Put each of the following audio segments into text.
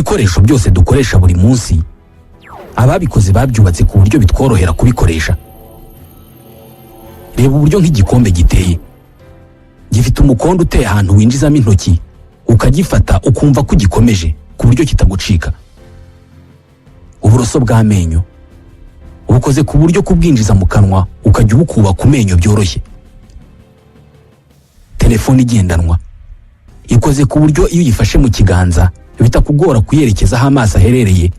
Ibikoresho byose dukoresha buri munsi, ababikoze babyubatse ku buryo bitworohera kubikoresha. Reba uburyo nk'igikombe giteye, gifite umukondo uteye ahantu winjizamo intoki ukagifata, ukumva ko ugikomeje ku buryo kitagucika. Uburoso bw'amenyo bukoze ku buryo kubwinjiza mu kanwa ukajya ubukuba ku menyo byoroshye. Telefone igendanwa ikoze ku buryo iyo uyifashe mu kiganza bitakugora kuyerekeza aho amaso aherereye,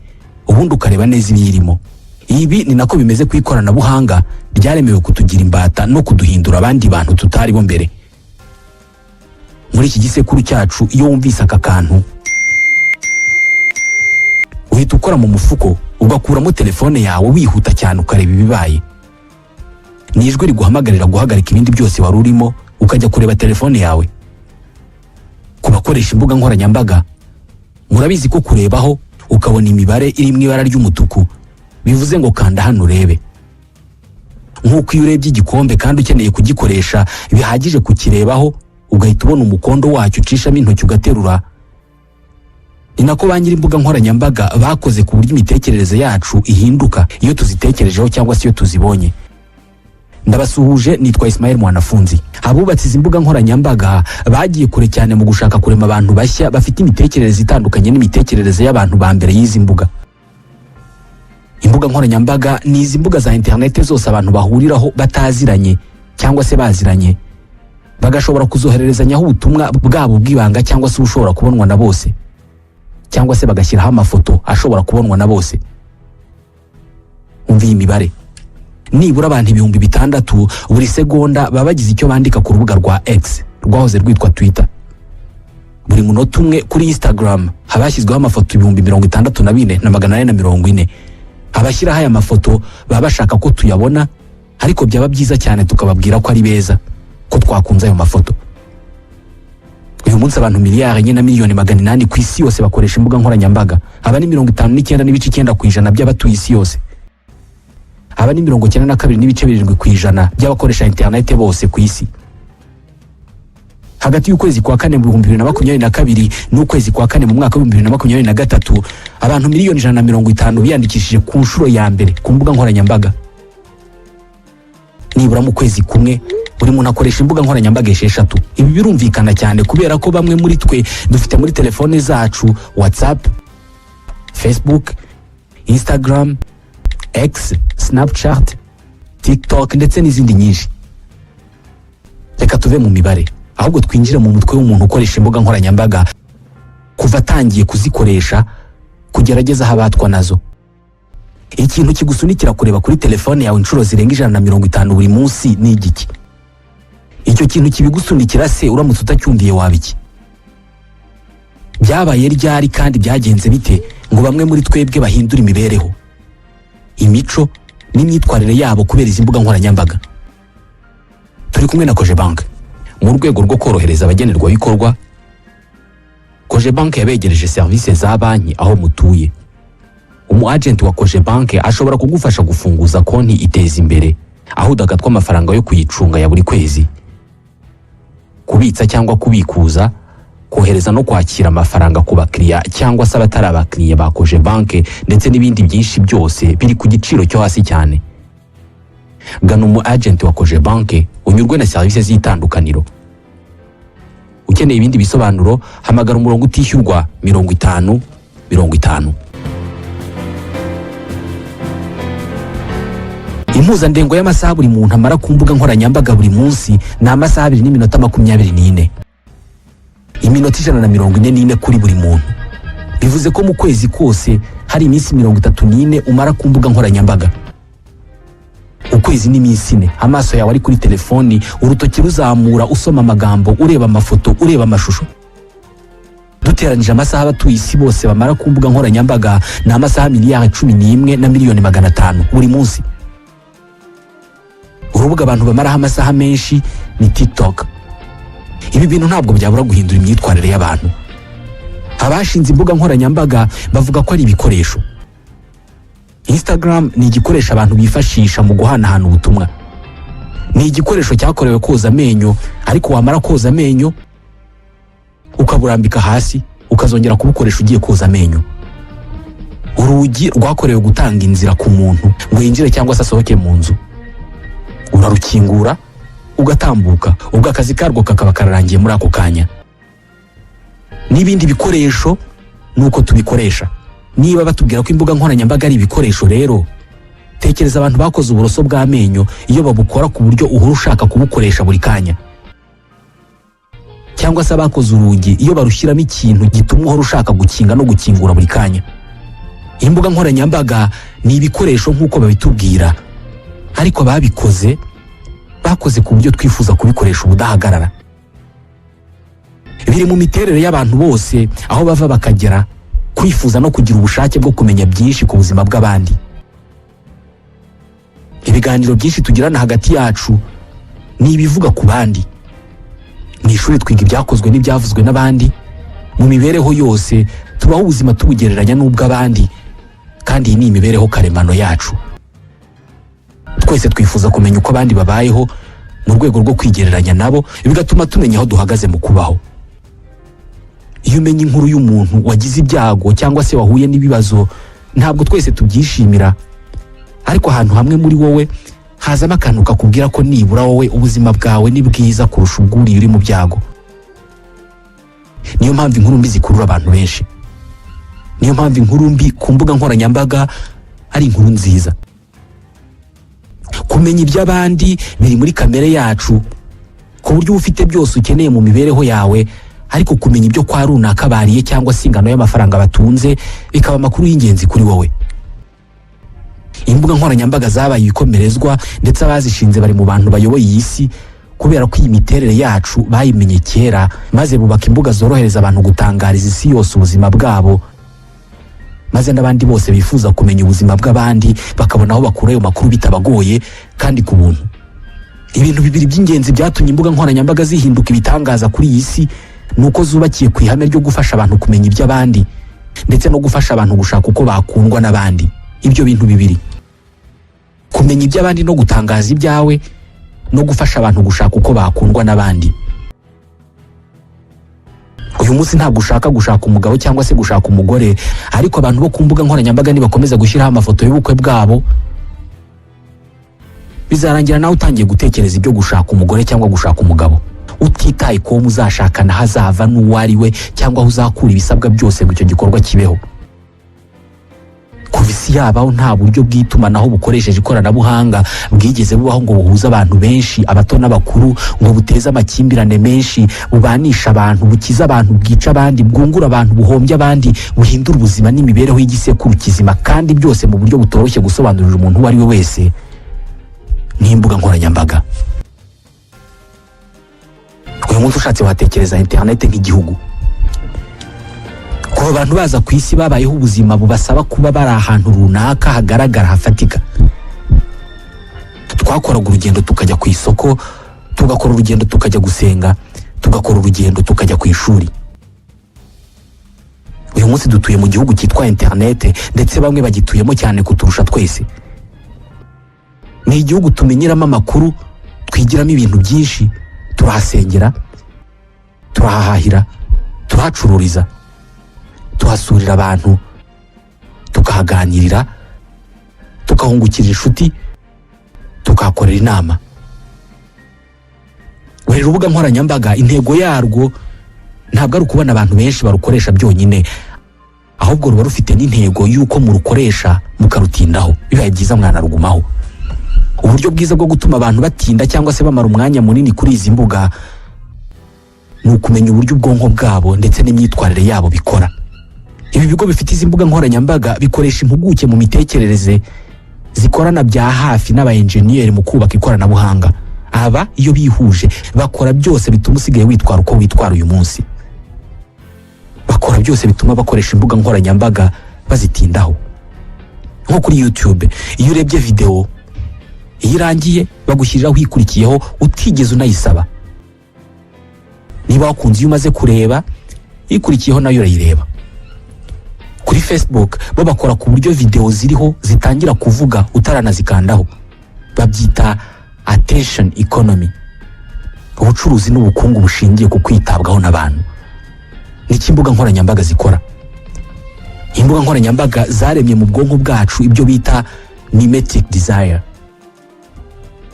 ubundi ukareba neza ibiyirimo. Ibi ni nako bimeze ku ikoranabuhanga ryaremewe kutugira imbata no kuduhindura abandi bantu tutari bo mbere. Muri iki gisekuru cyacu, iyo wumvise aka kantu uhita ukora mu mufuko ugakuramo telefone yawe wihuta cyane, ukareba ibibaye. Ni ijwi riguhamagarira guhagarika ibindi byose wari urimo ukajya kureba telefone yawe. Ku bakoresha imbuga nkoranyambaga, murabizi ko kurebaho ukabona imibare iri mu ibara ry'umutuku bivuze ngo kanda hano urebe. Nk'uko iyo urebye igikombe kandi ukeneye kugikoresha bihagije kukirebaho ugahita ubona umukondo wacyo ucishamo intoki ugaterura, ni nako ba nyiri imbuga nkoranyambaga bakoze ku buryo imitekerereze yacu ihinduka iyo tuzitekerejeho cyangwa se iyo tuzibonye. Ndabasuhuje, nitwa Ismael Mwanafunzi. Abubatse izi mbuga nkoranyambaga bagiye kure cyane mu gushaka kurema abantu bashya bafite imitekerereze itandukanye n'imitekerereze y'abantu ba mbere y'izi mbuga. Imbuga nkoranyambaga ni izi mbuga za interineti zose abantu bahuriraho bataziranye cyangwa se baziranye, bagashobora kuzohererezanyaho ubutumwa bwabo bw'ibanga cyangwa se ubushobora kubonwa na bose, cyangwa se bagashyiraho amafoto ashobora kubonwa na bose. Umva iyi mibare: nibura abantu 6000 buri segonda baba bagize icyo bandika ku rubuga rwa X rwahoze rwitwa Twitter. Buri munota umwe kuri Instagram haba hashyizweho amafoto 64,440. Abashyiraho aya mafoto baba bashaka ko tuyabona, ariko byaba byiza cyane tukababwira ko ari beza, ko twakunze ayo mafoto. Uyu munsi abantu 4,8 miliyari ku isi yose bakoresha imbuga nkoranyambaga. Aba ni 59.9% by'abatuye isi yose. Aba ni 92.7% by'abakoresha interinete bose ku isi. Hagati y'ukwezi kwa kane mu 2022 n'ukwezi kwa kane mu mwaka w'2023, abantu miliyoni 150 biyandikishije ku nshuro ya mbere ku mbuga nkoranyambaga. Nibura mu kwezi kumwe buri muntu akoresha imbuga nkoranyambaga 6. Ibi birumvikana cyane kubera ko bamwe muri twe dufite muri telefone zacu WhatsApp, Facebook, Instagram, X, Snapchat, TikTok ndetse n'izindi nyinshi. Reka tuve mu mibare, ahubwo twinjire mu mutwe w'umuntu ukoresha imbuga nkoranyambaga kuva atangiye kuzikoresha kugera ageze aho abatwa nazo. Ikintu kigusunikira kureba kuri telefone yawe inshuro zirenga 150 buri munsi ni igiki? Icyo kintu kibigusunikira se uramutse utacyumviye waba iki? Byabaye ryari kandi byagenze bite ngo bamwe muri twebwe bahindure imibereho, imico n'imyitwarire yabo kubera izi mbuga nkoranyambaga? Turi kumwe na Cogebanque. Mu rwego rwo korohereza abagenerwabikorwa, Cogebanque yabegereje serivisi za banki aho mutuye. Umu agent wa Cogebanque ashobora kugufasha gufunguza konti Iteza Imbere, aho udakatwa amafaranga yo kuyicunga ya buri kwezi, kubitsa cyangwa kubikuza, kohereza no kwakira amafaranga ku bakiriya cyangwa se abatari abakiriya ba Cogebanque, ndetse n'ibindi byinshi, byose biri ku giciro cyo hasi cyane. Gana umu agent wa Cogebanque unyurwe na serivisi z'itandukaniro. Ukeneye ibindi bisobanuro, hamagara umurongo utishyurwa 50 50. Impuzandengo y'amasaha buri muntu amara ku mbuga nkoranyambaga buri munsi ni amasaha 2 n'iminota 24, iminota 144 kuri buri muntu. Bivuze ko mu kwezi kose hari iminsi 34 umara ku mbuga nkoranyambaga. Ukwezi n'iminsi 4 amaso yawe ari kuri telefoni, urutoki ruzamura, usoma amagambo, ureba amafoto, ureba amashusho. Duteranyije amasaha abatuye isi bose bamara ku mbuga nkoranyambaga, ni amasaha 11,5 miliyari buri munsi. Urubuga abantu bamaraho amasaha menshi ni TikTok. Ibi bintu ntabwo byabura guhindura imyitwarire y'abantu. Abashinze imbuga nkoranyambaga bavuga ko ari ibikoresho. Instagram ni igikoresho abantu bifashisha mu guhanahana ubutumwa. Ni igikoresho cyakorewe koza amenyo, ariko wamara koza amenyo ukaburambika hasi, ukazongera kubukoresha ugiye koza amenyo. Urugi rwakorewe gutanga inzira ku muntu ngo yinjire cyangwa se asohoke mu nzu. Urarukingura ugatambuka, ubwo akazi karwo kakaba kararangiye muri ako kanya. N'ibindi bikoresho ni uko tubikoresha. Niba batubwira ko imbuga nkoranyambaga ari ibikoresho rero, tekereza abantu bakoze uburoso bw'amenyo, iyo babukora ku buryo uhora ushaka kubukoresha buri kanya, cyangwa se abakoze urugi, iyo barushyiramo ikintu gituma uhora ushaka gukinga no gukingura buri kanya. Imbuga nkoranyambaga ni ibikoresho nk'uko babitubwira, ariko ababikoze bakoze ku buryo twifuza kubikoresha ubudahagarara. Biri mu miterere y'abantu bose aho bava bakagera, kwifuza no kugira ubushake bwo kumenya byinshi ku buzima bw'abandi. Ibiganiro byinshi tugirana hagati yacu ni ibivuga ku bandi. Mu ishuri twiga ibyakozwe n'ibyavuzwe n'abandi. Mu mibereho yose tubaho ubuzima tubugereranya n'ubw'abandi, kandi iyi ni imibereho karemano yacu. Twese twifuza kumenya uko abandi babayeho mu rwego rwo kwigereranya nabo, bigatuma tumenya aho duhagaze mu kubaho. Iyo umenya inkuru y'umuntu wagize ibyago cyangwa se wahuye n'ibibazo, ntabwo twese tubyishimira, ariko ahantu hamwe muri wowe hazamo akantu kakubwira ko nibura wowe ubuzima bwawe ni bwiza kurusha ubw'uriya uri mu byago. Niyo mpamvu inkuru mbi zikurura abantu benshi. Niyo mpamvu inkuru mbi ku mbuga nkoranyambaga ari inkuru nziza. Kumenya iby'abandi biri muri kamere yacu, ku buryo uba ufite byose ukeneye mu mibereho yawe, ariko kumenya ibyo kwa runaka bariye cyangwa se ingano y'amafaranga batunze bikaba amakuru y'ingenzi kuri wowe. Imbuga nkoranyambaga zabaye ibikomerezwa, ndetse abazishinze bari mu bantu bayoboye iyi si, kubera ko iyi miterere yacu bayimenye kera, maze bubaka imbuga zorohereza abantu gutangariza isi yose ubuzima bwabo, maze n'abandi bose bifuza kumenya ubuzima bw'abandi bakabona aho bakura ayo makuru bitabagoye kandi ku buntu. Ibintu bibiri by'ingenzi byatumye imbuga nkoranyambaga zihinduka ibitangaza kuri iyi si ni uko zubakiye ku ihame ryo gufasha abantu kumenya iby'abandi, ndetse no gufasha abantu gushaka uko bakundwa n'abandi. Ibyo bintu bibiri, kumenya iby'abandi no gutangaza ibyawe, no gufasha abantu gushaka uko bakundwa n'abandi. Uyu munsi ntabwo ushaka gushaka umugabo cyangwa se gushaka umugore, ariko abantu bo ku mbuga nkoranyambaga nibakomeza gushyiraho amafoto y'ubukwe bwabo, bizarangira nawe utangiye gutekereza ibyo gushaka umugore cyangwa gushaka umugabo, utitaye ku wo muzashakana hazava n'uwo ari we cyangwa aho uzakura ibisabwa byose ngo icyo gikorwa kibeho. Kuva isi yabaho, nta buryo bw'itumanaho bukoresheje ikoranabuhanga bwigeze bubaho ngo buhuze abantu benshi, abato n'abakuru, ngo buteze amakimbirane menshi, bubanisha abantu, bukize abantu, bwica abandi, bwungura abantu, buhombya abandi, buhindura ubuzima n'imibereho y'igisekuru kizima, kandi byose mu buryo butoroshye gusobanurira umuntu uwo ari we wese n'imbuga nkoranyambaga. Uyu munsi ushatse watekereza interineti nk'igihugu. Kuva abantu baza ku isi, babayeho ubuzima bubasaba kuba bari ahantu runaka hagaragara, hafatika. Twakoraga urugendo tukajya ku isoko, tugakora urugendo tukajya gusenga, tugakora urugendo tukajya ku ishuri. Uyu munsi dutuye mu gihugu cyitwa interinete, ndetse bamwe bagituyemo cyane kuturusha twese. Ni igihugu tumenyeramo amakuru, twigiramo ibintu byinshi, turahasengera, turahahahira, turahacururiza, tuhasurira abantu, tukahaganirira, tukahungukira inshuti, tukahakorera inama. Buri rubuga nkoranyambaga, intego yarwo ntabwo ari ukubona abantu benshi barukoresha byonyine, ahubwo ruba rufite n'intego y'uko murukoresha mukarutindaho, bibaye byiza mwanarugumaho. Uburyo bwiza bwo gutuma abantu batinda cyangwa se bamara umwanya munini kuri izi mbuga ni ukumenya uburyo ubwonko bwabo ndetse n'imyitwarire yabo bikora. Ibi bigo bifite izi mbuga nkoranyambaga bikoresha impuguke mu mitekerereze zikorana bya hafi n'aba enjeniyeri mu kubaka ikoranabuhanga. Aba iyo bihuje bakora byose bituma usigaye witwara uko witwara uyu munsi. Bakora byose bituma bakoresha imbuga nkoranyambaga bazitindaho. Nko kuri YouTube, iyo urebye videwo, iyo irangiye bagushyiriraho ikurikiyeho utigeze unayisaba. Niba wakunze iyo umaze kureba, ikurikiyeho nayo urayireba. Kuri Facebook bo bakora ku buryo videwo ziriho zitangira kuvuga utaranazikandaho. Babyita attention economy, ubucuruzi n'ubukungu bushingiye ku kwitabwaho n'abantu. Niki imbuga nkoranyambaga zikora? Imbuga nkoranyambaga zaremye mu bwonko bwacu ibyo bita mimetic desire.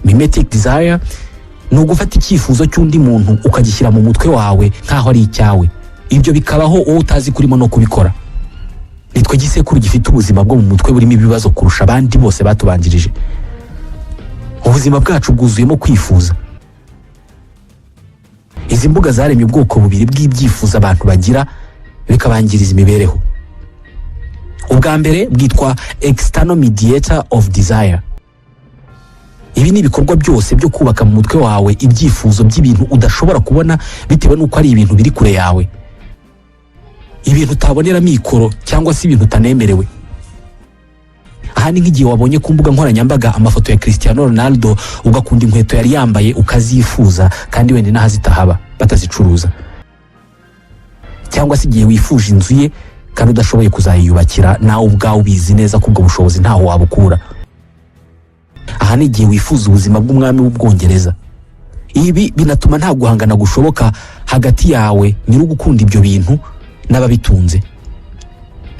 Mimetic desire ni ugufata icyifuzo cy'undi muntu ukagishyira mu mutwe wawe nk'aho ari icyawe. Ibyo bikabaho wowe utazi kurimo no kubikora. Nitwe gisekuru gifite ubuzima bwo mu mutwe burimo ibibazo kurusha abandi bose batubanjirije. Ubuzima bwacu bwuzuyemo kwifuza. Izi mbuga zaremye ubwoko bubiri bw'ibyifuzo abantu bagira bikabangiriza imibereho. Ubwa mbere bwitwa external mediator of desire. Ibi ni ibikorwa byose byo kubaka mu mutwe wawe ibyifuzo by'ibintu udashobora kubona bitewe n'uko ari ibintu biri kure yawe, ibintu utabonera mikoro cyangwa se ibintu utanemerewe. Aha ni nk'igihe wabonye ku mbuga nkoranyambaga amafoto ya Cristiano Ronaldo, ugakunda inkweto yari yambaye, ukazifuza kandi wenda inaha zitahaba, batazicuruza, cyangwa se igihe wifuje inzu ye kandi udashoboye kuzayiyubakira, nawe ubwawe ubizi neza ko ubwo bushobozi ntaho wabukura. Aha ni igihe wifuza ubuzima bw'umwami w'Ubwongereza. Ibi binatuma nta guhangana gushoboka hagati yawe nyiri ugukunda ibyo bintu n'ababitunze.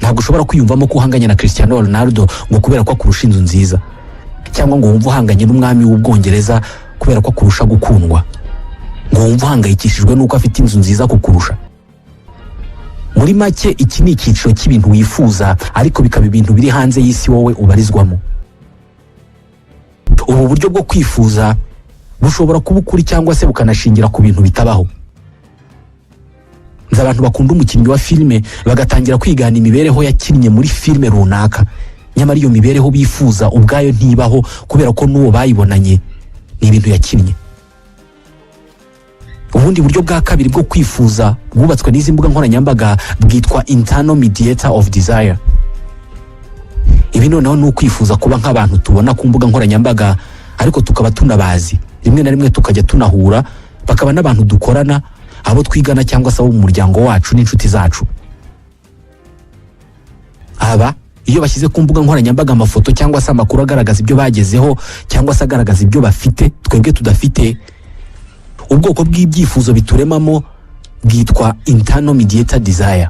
Ntabwo ushobora kwiyumvamo ko uhanganye na Cristiano Ronaldo ngo kubera ko akurusha inzu nziza, cyangwa ngo wumve uhanganye n'umwami w'Ubwongereza kubera ko akurusha gukundwa, ngo wumve uhangayikishijwe n'uko afite inzu nziza kukurusha. Muri make, iki ni icyiciro cy'ibintu wifuza ariko bikaba ibintu biri hanze y'isi wowe ubarizwamo. Ubu buryo bwo kwifuza bushobora kuba ukuri cyangwa se bukanashingira ku bintu bitabaho. Nzi abantu bakunda umukinnyi wa filime, bagatangira kwigana imibereho yakinnye muri filime runaka, nyamara iyo mibereho bifuza ubwayo ntibaho, kubera ko n'uwo bayibonanye ni ibintu yakinnye. Ubundi buryo bwa kabiri bwo kwifuza bwubatswe n'izi mbuga nkoranyambaga bwitwa internal mediator of desire. Ibi noneho ni ukwifuza kuba nk'abantu tubona ku mbuga nkoranyambaga ariko tukaba tunabazi, rimwe na rimwe tukajya tunahura, bakaba n'abantu dukorana, abo twigana cyangwa se abo mu muryango wacu n'inshuti zacu. Aba iyo bashyize ku mbuga nkoranyambaga amafoto cyangwa se amakuru agaragaza ibyo bagezeho cyangwa se agaragaza ibyo bafite twebwe tudafite, ubwoko bw'ibyifuzo bituremamo bwitwa internal mediator desire.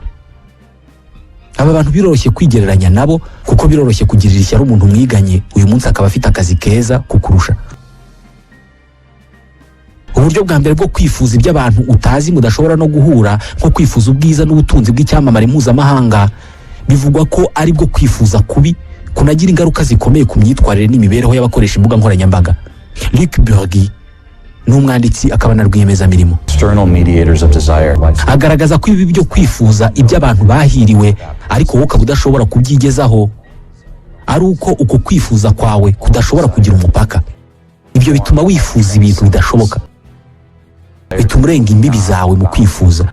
Aba bantu biroroshye kwigereranya nabo, kuko biroroshye kugirira ishyari umuntu mwiganye uyu munsi akaba afite akazi keza kukurusha. Uburyo bwa mbere bwo kwifuza ibyo abantu utazi, mudashobora no guhura, nko kwifuza ubwiza n'ubutunzi bw'icyamamare mpuzamahanga, bivugwa ko ari bwo kwifuza kubi kunagira ingaruka zikomeye ku myitwarire n'imibereho y'abakoresha imbuga nkoranyambaga. Luke Burgi ni umwanditsi akaba na rwiyemezamirimo. External mediators of desire. Agaragaza ko ibi byo kwifuza ibyo abantu bahiriwe ariko wowe ukaba udashobora kubyigezaho, ari uko uko kwifuza kwawe kudashobora kugira umupaka. Ibyo bituma wifuza ibintu bidashoboka, bituma urenga imbibi zawe mu kwifuza,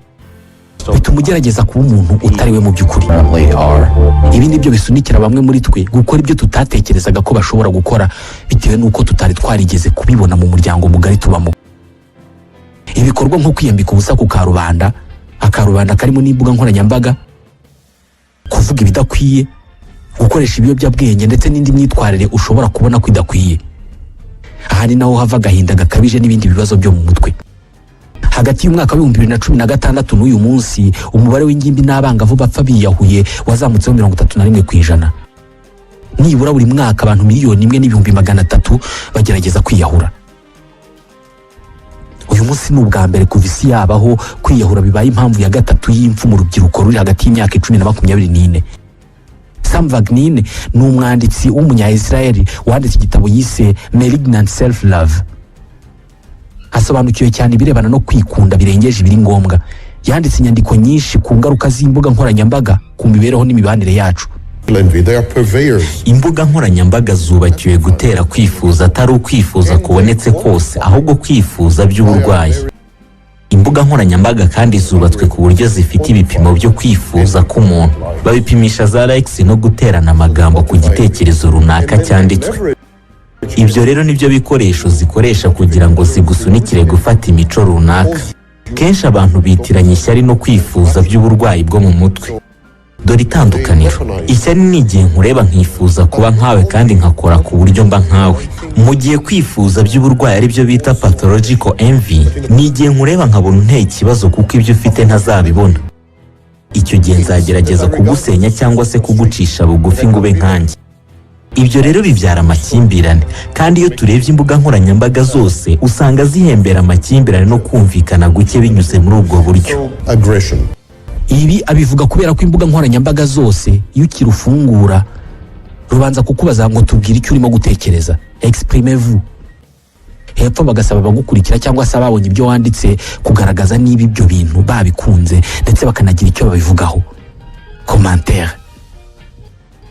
bituma ugerageza kuba umuntu utari we mu by'ukuri. Currently are. Ibi ni byo bisunikira bamwe muri twe gukora ibyo tutatekerezaga ko bashobora gukora, bitewe n'uko tutari twarigeze kubibona mu muryango mugari tubamo. Ibikorwa nko kwiyambika ubusa ku karubanda, akarubanda karimo n'imbuga nkoranyambaga, kuvuga ibidakwiye, gukoresha ibiyobyabwenge ndetse n'indi myitwarire ushobora kubona ko idakwiye. Aha ni naho hava agahinda gakabije n'ibindi bibazo byo mu mutwe. Hagati y'umwaka wa 2016 n'uyu munsi, umubare w'ingimbi n'abangavu bapfa biyahuye wazamutseho 31%. Nibura buri mwaka abantu 1,300,000 bagerageza kwiyahura. Uyu munsi ni ubwa mbere kuva isi yabaho kwiyahura bibaye impamvu ya gatatu y'impfu mu rubyiruko ruri hagati y'imyaka 10 na 24. Sam Vaknin ni umwanditsi w'umunya-Israel wanditse igitabo yise Malignant Self Love. Asobanukiwe cyane ibirebana no kwikunda birengeje ibiri ngombwa. Yanditse inyandiko nyinshi ku ngaruka z'imbuga nkoranyambaga ku mibereho n'imibanire yacu. Envy. They are purveyors. Imbuga nkoranyambaga zubakiwe gutera kwifuza, atari ukwifuza kubonetse kose, ahubwo kwifuza by'uburwayi. Imbuga nkoranyambaga kandi zubatswe ku buryo zifite ibipimo byo kwifuza k'umuntu. Babipimisha za likes no guterana amagambo ku gitekerezo runaka cyanditswe. Ibyo rero nibyo bikoresho zikoresha kugira ngo zigusunikire gufata imico runaka. Kenshi abantu bitiranya ishyari no kwifuza by'uburwayi bwo mu mutwe. Dore itandukaniro: ishyari ni igihe nkureba nkifuza kuba nkawe kandi nkakora ku buryo mba nkawe, mu gihe kwifuza by'uburwayi, ari byo bita pathological envy, ni igihe nkureba nkabona unteye ikibazo kuko ibyo ufite ntazabibona. Icyo gihe nzagerageza kugusenya cyangwa se kugucisha bugufi ngo ube nkanjye. Ibyo rero bibyara amakimbirane, kandi iyo turebye imbuga nkoranyambaga zose usanga zihembera amakimbirane no kumvikana guke binyuze muri ubwo buryo. Aggression. Ibi abivuga kubera ko imbuga nkoranyambaga zose, iyo ukirufungura rubanza kukubaza ngo: "Tubwire icyo urimo gutekereza, exprimez-vous." Hepfo bagasaba abagukurikira cyangwa se ababonye ibyo wanditse kugaragaza niba ibyo bintu babikunze, ndetse bakanagira icyo babivugaho, commentaire.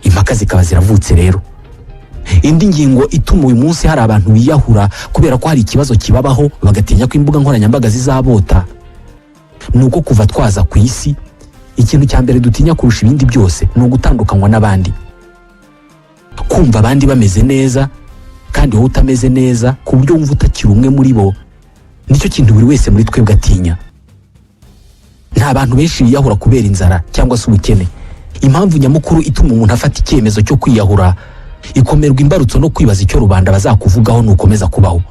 Impaka zikaba ziravutse. Rero indi ngingo ituma uyu munsi hari abantu biyahura kubera ko hari ikibazo kibabaho, bagatinya ko imbuga nkoranyambaga zizabota, ni uko kuva twaza ku isi, ikintu cya mbere dutinya kurusha ibindi byose ni ugutandukanywa n'abandi. Kumva abandi bameze neza kandi wowe utameze neza, ku buryo wumva utakiri umwe muri bo, nicyo kintu buri wese muri twebwe atinya. Nta bantu benshi biyahura kubera inzara cyangwa se ubukene. Impamvu nyamukuru ituma umuntu afata icyemezo cyo kwiyahura ikomerwa imbarutso no kwibaza icyo rubanda bazakuvugaho nukomeza kubaho,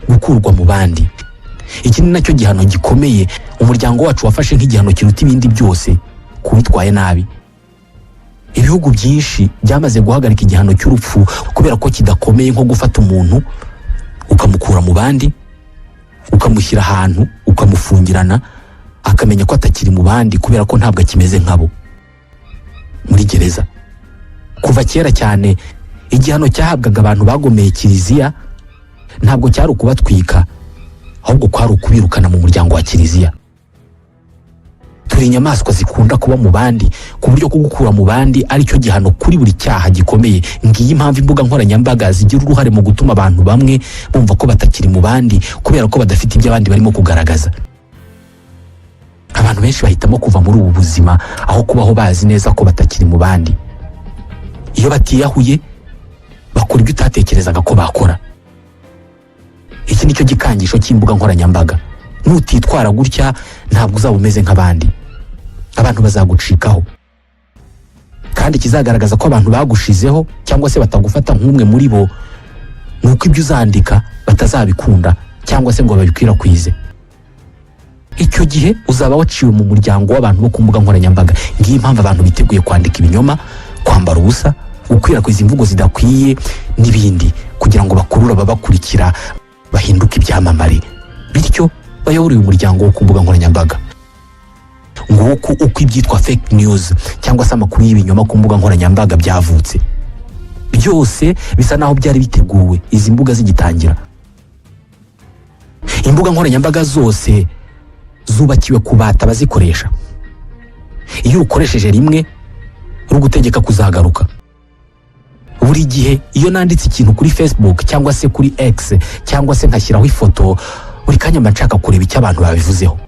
gukurwa mu bandi. Iki ni nacyo gihano gikomeye umuryango wacu wafashe nk'igihano kiruta ibindi byose ku witwaye nabi. Ibihugu byinshi byamaze guhagarika igihano cy'urupfu kubera ko kidakomeye nko gufata umuntu ukamukura mu bandi, ukamushyira ahantu, ukamufungirana, akamenya ko atakiri mu bandi kubera ko ntabwo akimeze nkabo muri gereza. Kuva kera cyane, igihano cyahabwaga abantu bagomeye kiliziya ntabwo cyari ukubatwika, ahubwo kwari ukubirukana mu muryango wa kiliziya. Turi inyamaswa zikunda kuba mu bandi, ku buryo kugukura mu bandi aricyo gihano kuri buri cyaha gikomeye. Ngiyi impamvu imbuga nkoranyambaga zigira uruhare mu gutuma abantu bamwe bumva ko batakiri mu bandi kubera ko badafite ibyo abandi barimo kugaragaza. Abantu benshi bahitamo kuva muri ubu buzima aho kubaho bazi neza ko batakiri mu bandi. Iyo batiyahuye, bakora ibyo utatekerezaga ko bakora. Iki nicyo gikangisho cy'imbuga nkoranyambaga: nutitwara gutya, ntabwo uzaba umeze nk'abandi, abantu bazagucikaho. Kandi ikizagaragaza ko abantu bagushizeho cyangwa se batagufata nk'umwe muri bo ni uko ibyo uzandika batazabikunda cyangwa se ngo babikwirakwize. Icyo gihe uzaba waciwe mu muryango w'abantu bo ku mbuga nkoranyambaga. Ngiyi impamvu abantu biteguye kwandika ibinyoma, kwambara ubusa, gukwirakwiza imvugo zidakwiye n'ibindi, kugira ngo bakurure ababakurikira, bahinduke ibyamamare, bityo bayobore uyu muryango wo ku mbuga nkoranyambaga. Nguko uko ibyitwa fake news cyangwa se amakuru y'ibinyoma ku mbuga nkoranyambaga byavutse. Byose bisa naho byari biteguwe izi mbuga zigitangira. Imbuga nkoranyambaga zose zubakiwe kubata abazikoresha. Iyo urukoresheje rimwe, rugutegeka kuzagaruka buri gihe. Iyo nanditse ikintu kuri Facebook cyangwa se kuri X cyangwa se nkashyiraho ifoto, buri kanya mba nshaka kureba icyo abantu babivuzeho.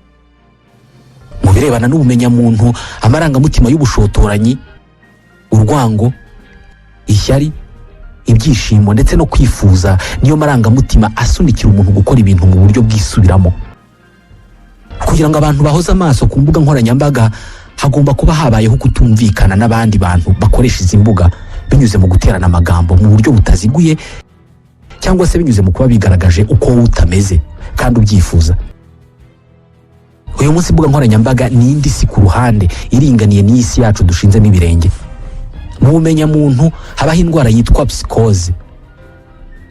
Mu birebana n'ubumenyamuntu, amarangamutima y'ubushotoranyi, urwango, ishyari, ibyishimo ndetse no kwifuza niyo marangamutima asunikira umuntu gukora ibintu mu buryo bwisubiramo. Kugira ngo abantu bahoze amaso ku mbuga nkoranyambaga, hagomba kuba habayeho kutumvikana n'abandi bantu bakoresha izi mbuga, binyuze mu guterana amagambo mu buryo butaziguye cyangwa se binyuze mu kuba bigaragaje uko wowe utameze kandi ubyifuza. Uyu munsi imbuga nkoranyambaga ni indi si ku ruhande iringaniye n'iyi si yacu dushinzemo ibirenge. Mu bumenyamuntu habaho indwara yitwa psychose.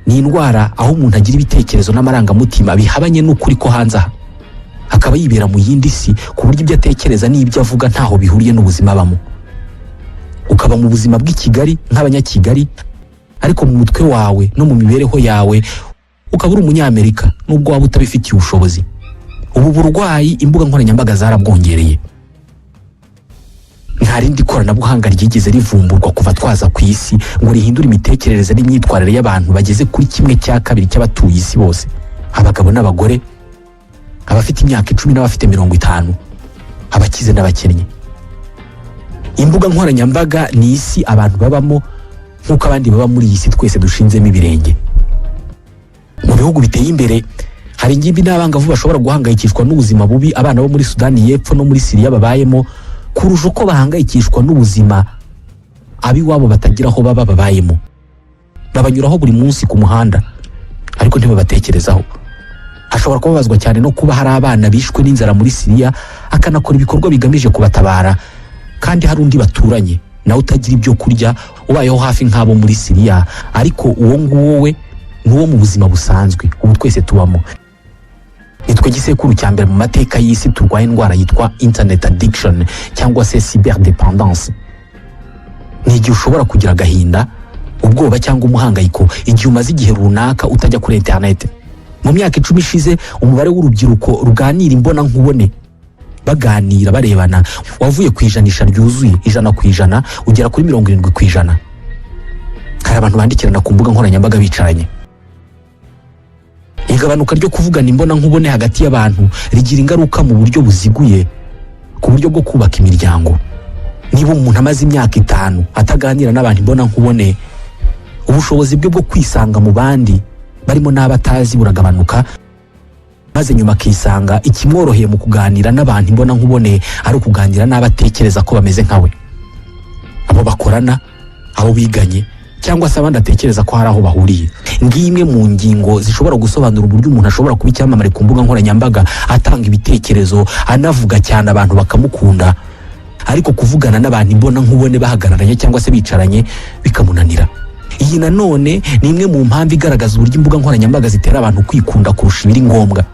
Ni indwara aho umuntu agira ibitekerezo n'amarangamutima bihabanye n'ukuri ko hanze aha, akaba yibera mu yindi si, ku buryo ibyo atekereza n'ibyo avuga ntaho bihuriye n'ubuzima abamo. Ukaba mu buzima bw'i Kigali nk'Abanyakigali, ariko mu mutwe wawe no mu mibereho yawe ukaba uri Umunyamerika, nubwo waba utabifitiye ubushobozi. Ubu burwayi imbuga nkoranyambaga zarabwongereye. Nta rindi koranabuhanga ryigeze rivumburwa kuva twaza ku isi ngo rihindure imitekerereze n'imyitwarire y'abantu bageze kuri 1/2 cy'abatuye isi bose, abagabo n'abagore, abafite imyaka 10 n'abafite 50, abakize n'abakennye. Imbuga nkoranyambaga ni isi abantu babamo nk'uko abandi baba muri iyi si twese dushinzemo ibirenge. Mu bihugu biteye imbere, hari ingimbi n'abangavu bashobora guhangayikishwa n'ubuzima bubi abana bo muri Sudani y'Epfo no muri Siriya babayemo kurusha uko bahangayikishwa n'ubuzima ab'iwabo batagira aho baba babayemo. Babanyuraho buri munsi ku muhanda, ariko ntibabatekerezaho. Hashobora kuba hari n'abatazi ko banabaho. Ashobora kubabazwa cyane no kuba hari abana bishwe n'inzara muri Siriya, akanakora ibikorwa bigamije kubatabara, kandi hari undi baturanye nawe utagira ibyo kurya, ubayeho hafi nk'abo muri Siriya, ariko uwo nguwo we ni uwo mu buzima busanzwe ubu twese tubamo. Nitwe gisekuru cya mbere mu mateka y'isi turwaye indwara yitwa internet addiction cyangwa se cyberdependance. Ni igihe ushobora kugira agahinda, ubwoba cyangwa umuhangayiko igihe umaze igihe runaka utajya kuri internet. Mu myaka 10 ishize, umubare w'urubyiruko ruganira imbona nkubone, baganira barebana, wavuye ku ijanisha ryuzuye 100% ugera kuri 70%. Hari abantu bandikirana ku mbuga nkoranyambaga bicaranye. Igabanuka ryo kuvugana imbona nkubone hagati y'abantu rigira ingaruka mu buryo buziguye ku buryo bwo kubaka imiryango. Niba umuntu amaze imyaka 5 ataganira n'abantu imbona nkubone, ubushobozi bwe bwo kwisanga mu bandi barimo n'abatazi buragabanuka, maze nyuma akisanga ikimworoheye mu kuganira n'abantu imbona nkubone ari ukuganira n'abatekereza ko bameze nkawe, abo bakorana, abo biganye, cyangwa se abandi atekereza ko hari aho bahuriye. Ngiyi imwe mu ngingo zishobora gusobanura uburyo umuntu ashobora kuba icyamamare ku mbuga nkoranyambaga, atanga ibitekerezo, anavuga cyane, abantu bakamukunda, ariko kuvugana n'abantu imbona nkubone bahagararanye cyangwa se bicaranye bikamunanira. Iyi nanone ni imwe mu mpamvu igaragaza uburyo imbuga nkoranyambaga zitera abantu kwikunda kurusha ibiri ngombwa,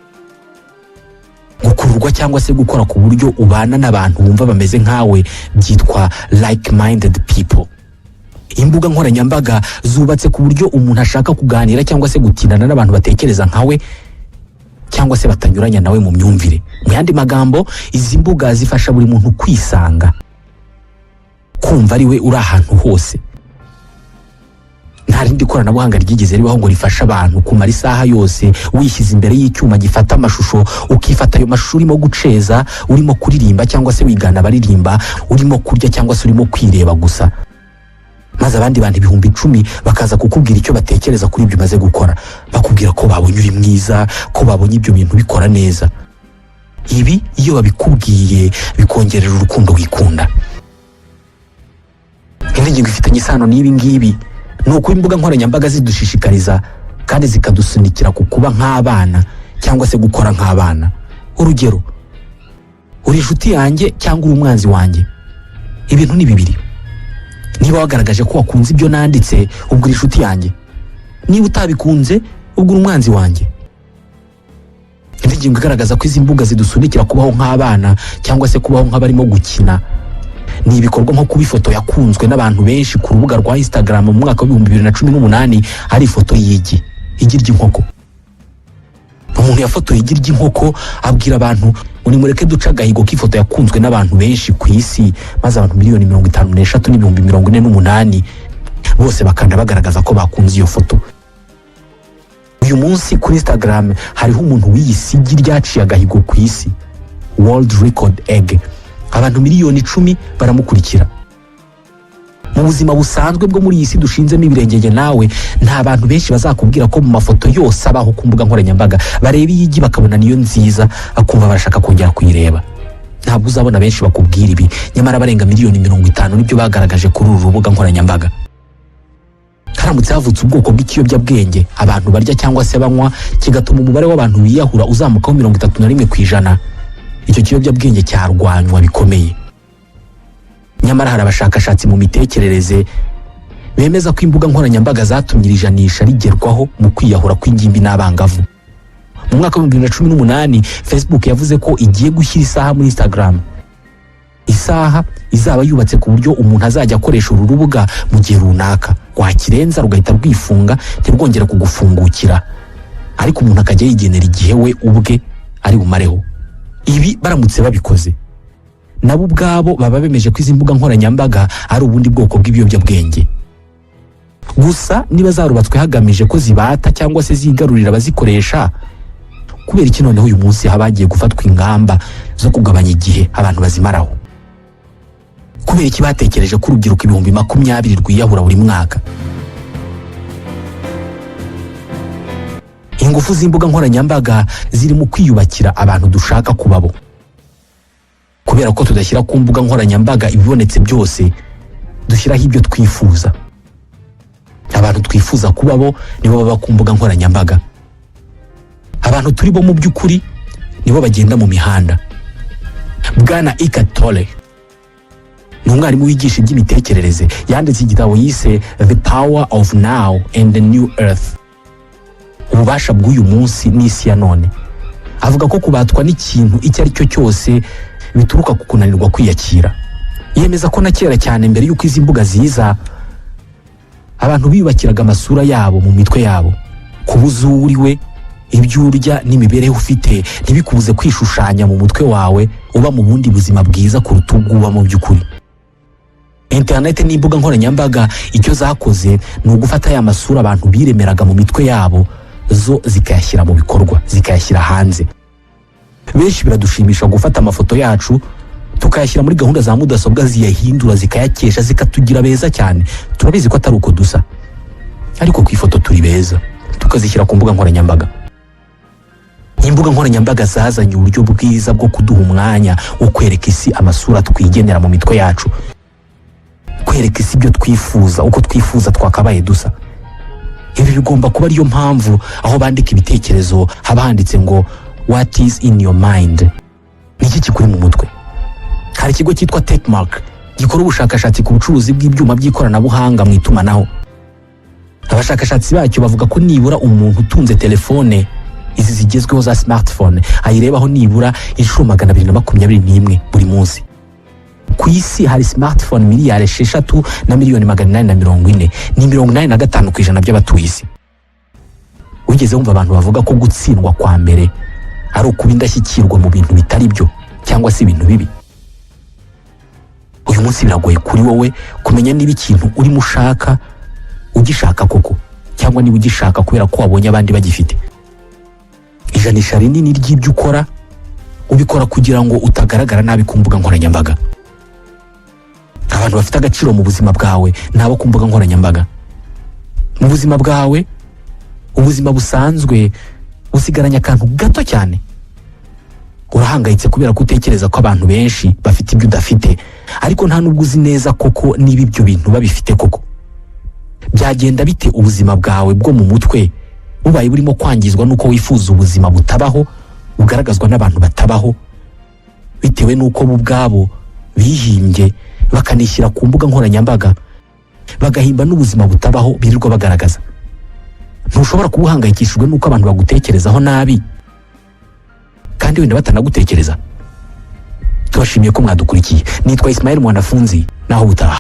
gukururwa cyangwa se gukora ku buryo ubana n'abantu bumva bameze nkawe, byitwa like minded people. Imbuga nkoranyambaga zubatse ku buryo umuntu ashaka kuganira cyangwa se gutindana n'abantu batekereza nkawe cyangwa se batanyuranya nawe mu myumvire. Mu yandi magambo, izi mbuga zifasha buri muntu kwisanga, kumva ari we uri ahantu hose. Nta rindi koranabuhanga ryigeze ribaho ngo rifashe abantu kumara isaha yose wishyize imbere y'icyuma gifata amashusho, ukifata ayo mashusho urimo guceza, urimo kuririmba cyangwa se wigana abaririmba, urimo kurya cyangwa se urimo kwireba gusa, maze abandi bantu 10,000 bakaza kukubwira icyo batekereza kuri ibyo umaze gukora, bakubwira ko babonye uri mwiza, ko babonye ibyo bintu bikora neza. Ibi iyo babikubwiye bikongerera urukundo wikunda. Indi ngingo ifitanye isano n'ibi ngibi ni uko imbuga nkoranyambaga zidushishikariza kandi zikadusunikira ku kuba nk'abana cyangwa se gukora nk'abana. Urugero, uri inshuti yanjye cyangwa uri umwanzi wanjye, ibintu ni bibiri. Niba wagaragaje ko wakunze ibyo nanditse, ubwo uri inshuti yanjye. Niba utabikunze, ubwo uri umwanzi wanjye. Indi ngingo igaragaza ko izi mbuga zidusunikira kubaho nk'abana cyangwa se kubaho nk'abarimo gukina ni ibikorwa nko kuba ifoto yakunzwe n'abantu benshi ku rubuga rwa Instagram mu mwaka wa 2018 ari ifoto y'igi, igi ry'inkoko. Umuntu yafotoye igi ry'inkoko abwira abantu ngo nimureke duce agahigo k'ifoto yakunzwe n'abantu benshi ku isi, maze abantu 53,048,000 bose bakanda bagaragaza ko bakunze iyo foto. Uyu munsi kuri Instagram hariho umuntu wiyise igi ryaciye agahigo ku isi, World Record Egg. Abantu 10 miliyoni baramukurikira. Mu buzima busanzwe bwo muri iyi si dushinzemo ibirenge nawe, nta bantu benshi bazakubwira ko mu mafoto yose abaho ku mbuga nkoranyambaga bareba iy'igi bakabona niyo nziza, bakumva barashaka kongera kuyireba. Ntabwo uzabona benshi bakubwira ibi, nyamara barenga 50 miliyoni nibyo bagaragaje kuri uru rubuga nkoranyambaga. Haramutse havutse ubwoko bw'ikiyobyabwenge abantu barya cyangwa se banywa kigatuma umubare w'abantu biyahura uzamukaho 31%, icyo kiyobyabwenge cyarwanywa bikomeye. Nyamara hari abashakashatsi mu mitekerereze bemeza ko imbuga nkoranyambaga zatumye iri janisha rigerwaho mu kwiyahura kw'ingimbi n'abangavu. Mu mwaka wa 2018, Facebook yavuze ko igiye gushyira isaha muri Instagram, isaha izaba yubatse ku buryo umuntu azajya akoresha uru rubuga mu gihe runaka, wakirenza rugahita rwifunga ntirwongere kugufungukira, ariko umuntu akajya yigenera igihe we ubwe ari bumareho. Ibi baramutse babikoze, nabo ubwabo baba bemeje ko izi mbuga nkoranyambaga ari ubundi bwoko bw'ibiyobyabwenge. Gusa niba zarubatswe hagamije ko zibata cyangwa se zigarurira abazikoresha, kubera iki noneho uyu munsi haba hagiye gufatwa ingamba zo kugabanya igihe abantu bazimaraho? Kubera iki batekereje ko urubyiruko 20,000 rwiyahura buri mwaka? Ingufu z'imbuga nkoranyambaga ziri mu kwiyubakira abantu dushaka kubabo. Kubera ko tudashyira ku mbuga nkoranyambaga ibibonetse byose, dushyiraho ibyo twifuza. Abantu twifuza kubabo nibo baba ku mbuga nkoranyambaga. Abantu turi bo mu by'ukuri nibo bagenda mu mihanda. Bwana Eckhart Tolle ni umwarimu wigisha iby'imitekerereze. Yanditse igitabo yise "The Power of Now and the New Earth", ububasha bw'uyu munsi n'isi ya none. Avuga ko kubatwa n'ikintu icyo ari cyo cyose bituruka ku kunanirwa kwiyakira. Yemeza ko na kera cyane, mbere y'uko izi mbuga ziza, abantu biyubakiraga amasura yabo mu mitwe yabo. Kubuza uwo uri we, ibyo urya n'imibereho ufite ntibikubuze kwishushanya mu mutwe wawe uba mu bundi buzima bwiza kuruta ubwo uba mu by'ukuri. Interineti n'imbuga nkoranyambaga icyo zakoze ni ugufata ya masura abantu biremeraga mu mitwe yabo, zo zikayashyira mu bikorwa, zikayashyira hanze. Benshi biradushimisha gufata amafoto yacu tukayashyira muri gahunda za mudasobwa ziyahindura, zikayakesha, zikatugira beza cyane. Turabizi ko atari uko dusa, ariko ku ifoto turi beza, tukazishyira ku mbuga nkoranyambaga. Imbuga nkoranyambaga zazanye uburyo bwiza bwo kuduha umwanya wo kwereka isi amasura twigenera mu mitwe yacu, kwereka isi ibyo twifuza, uko twifuza twakabaye dusa. Ibi bigomba kuba ariyo mpamvu aho bandika ibitekerezo haba handitse ngo "What is in your mind?" Ni iki kikuri mu mutwe? Hari ikigo cyitwa Techmark gikora ubushakashatsi ku bucuruzi bw'ibyuma by'ikoranabuhanga mu itumanaho. Abashakashatsi bacyo bavuga ko nibura umuntu utunze telefone izi zigezweho za smartphone ayirebaho nibura inshuro 221 buri munsi. Ku isi hari smartphone 6,840,000,000, ni 85% by'abatuye isi. Wigeze wumva abantu bavuga ko gutsindwa kwa mbere ari ukuba indashyikirwa mu bintu bitari byo cyangwa se ibintu bibi? Uyu munsi biragoye kuri wowe kumenya niba ikintu urimo ushaka ugishaka koko, cyangwa niba ugishaka kubera ko wabonye abandi bagifite. Ijanisha rinini ry'ibyo ukora ubikora kugira ngo utagaragara nabi ku mbuga nkoranyambaga. Abantu bafite agaciro mu buzima bwawe ni abo ku mbuga nkoranyambaga. Mu buzima bwawe, ubuzima busanzwe usigaranye akantu gato cyane. Urahangayitse kubera ko utekereza ko abantu benshi bafite ibyo udafite, ariko nta nubwo uzi neza koko niba ibyo bintu babifite koko. Byagenda bite ubuzima bwawe bwo mu mutwe bubaye burimo kwangizwa n'uko wifuza ubuzima butabaho, bugaragazwa n'abantu batabaho, bitewe n'uko bo ubwabo bihimbye, bakanishyira ku mbuga nkoranyambaga, bagahimba n'ubuzima butabaho birirwa bagaragaza? Ntushobora kuba uhangayikishijwe n'uko abantu bagutekerezaho nabi kandi wenda batanagutekereza. Tubashimiye ko mwadukurikiye. Nitwa Ismael Mwanafunzi, naho ubutaha.